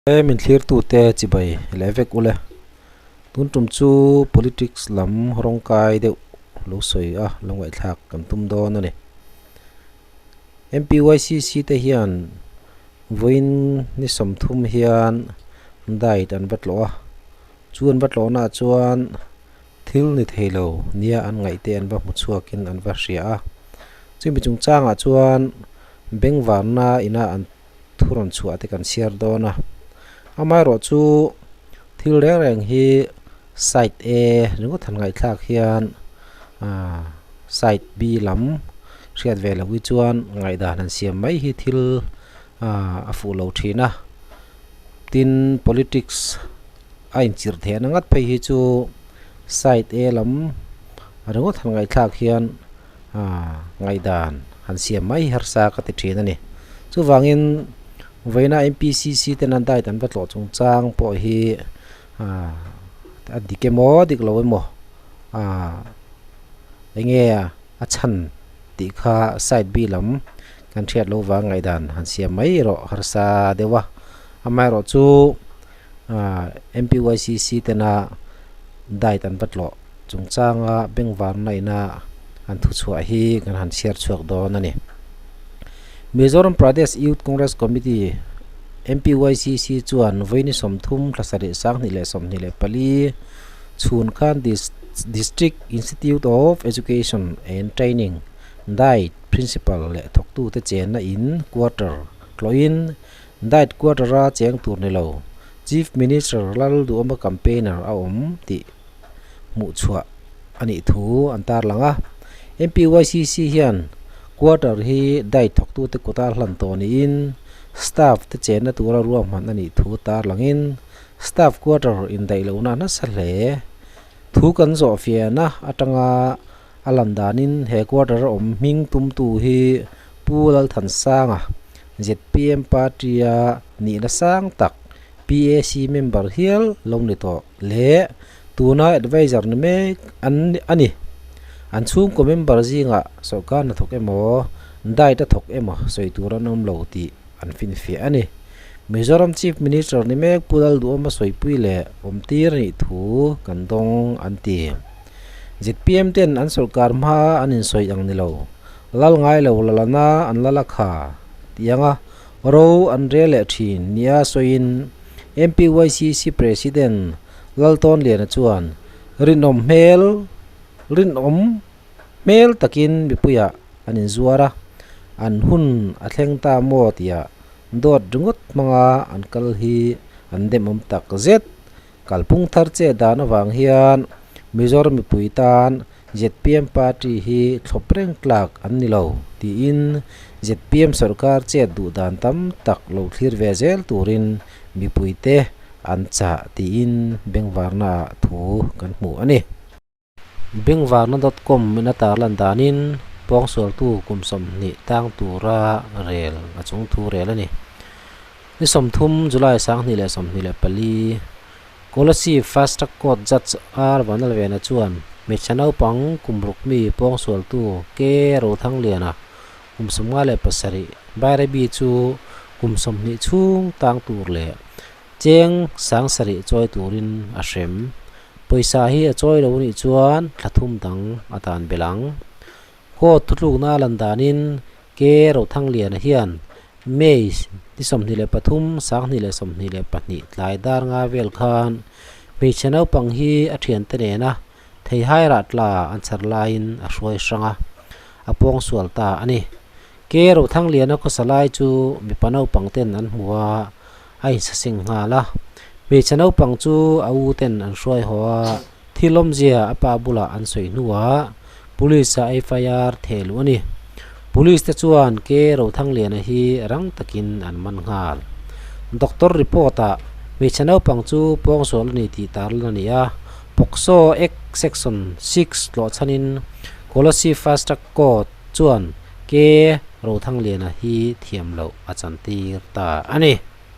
He min thlirtute chibai leh vek ule. Tun tum chu politics lam rawngkai deuh lo sawi a lo ngaihthlak kan tum dawn a ni. MPYCC te hian vawiin ni 30 hian diet an va tlawh a, chu an va tlawhnaah chuan thil ni thei lo nia an ngaihte an va hmu chhuakin an va hria a. Chumi chungchangah chuan bengvarna ina an thu rawn chhuah te kan chhiar dawn a amaherawh chu thil reng reng hi side A ringawt han ngaihthlak hian ah side B lam hriat ve loh hi chuan ngaihdan han siam mai hi thil ah a fuh lo thin a tin politics a inchirh theihna ngat phei hi chu side A lam ringawt han ngaihthlak hian. Ah, ngaihdan han siam mai hi harsa ka ti thin a ni. Chuvangin vawiina MPCC ten an diet an va tlawh chungchang pawh hi ah a dik emaw dik lo emaw ah enge a chhan tih kha side B lam kan hriat loh vang ngaihdan han siam mai erawh harsa deuh a. Amaherawh chu ah MPYCC tena diet an va tlawh. Chungchanga bengvarna ina an thuchhuah hi kan han chhiar chhuak dawn a ni. Mizoram Pradesh Youth Congress Committee, MPYCC, chuan vawiini 30 thla 7 2024 chhun khan District Institute of Education and Training, DIET, Principal leh thawktute chenna in quarter tlawhin DIET quarter-a cheng tur ni lo Chief Minister Lalduhawma campaigner a awm tih hmuh chhuah a nih thu an tarlang a. MPYCC hian quarter hi diet thawktute kuta hlan tawh niin staff te chenna tura ruahman a nih thu tarlangin staff quarter indaih lohna nasa hle thu kan zawh fiahna atanga a lan danin he quarter a awm hming tumtu hi Pu Lalthansanga, zpm party-a nihna sang tak PAC member hial lo ni tawh leh tuna adviser ni mek an a ni. An chhungkaw member zingah sawrkar hnathawk emaw, diet a thawk emaw sawi tur an awm lo tih an finfiah a ni. Mizoram Chief Minister ni mek Pu Lalduhawma sawipui leh awmtir nih thu kan dawng an ti. Zpm ten an sawrkar hma an insawi ang ni lo. Lal ngai lo lalana an lal a kha tih anga Ro an rel leh thin nia sawiin MPYCC President Laltawnliana chuan rinawm hmel rinawm hmel takin mipuiah an inzuar a, an hun a thleng ta maw tia dawt ringawt hmanga an kal hi an demawm tak zet. Kalphung thar che dan avang hian Mizoram mipui tan zpm party hi thlawp reng tlak an ni lo tiin zpm sorkar chet duh dan tam tak lo thlir ve zel turin mipuite an chah tiin bengvarna ah thu kan hmu a ni. Bengvarna dot com in a tarlan danin pawngsualtu kum 20 tang tura rel a chung thu rel a ni. Ni 30 July 2024 Kolasib Fast Track Court Judge R Vanlalvena chuan hmeichhe naupang kum ruk mi pawngsualtu K Rothangliana kum 57 Bairabi chu kum 20 chhung tang tur leh cheng 7,000 chawi turin a hrem. Pawisa hi a chawi lo nih chuan thla thum dang a dan belh ang. Court thutlukna a lan danin K Rothangliana hian May ni 23, 2022 tlai dar nga vel khan hmeichhe naupang hi a thiante nena theihai rah tla an chhar laiin a hruai hrang a, a pawngsual ta a ni. K Rothangliana khawsa lai chu mipa naupang ten an hmu a, a insaseng nghal a. Hmeichhe naupang chu a u ten an hruai haw a, thil awmzia a pa bulah an sawi hnuah Police a FIR theh luh a ni. Police te chuan K Rothangliana hi rang takin an man nghal. Doctor report ah hmeichhe naupang chu pawngsual a ni tih tarlan a ni a, POCSO Act Section 6 tlawh chhanin Kolasib Fast Track Court chuan K Rothangliana hi thiam loh a chantir ta a ni.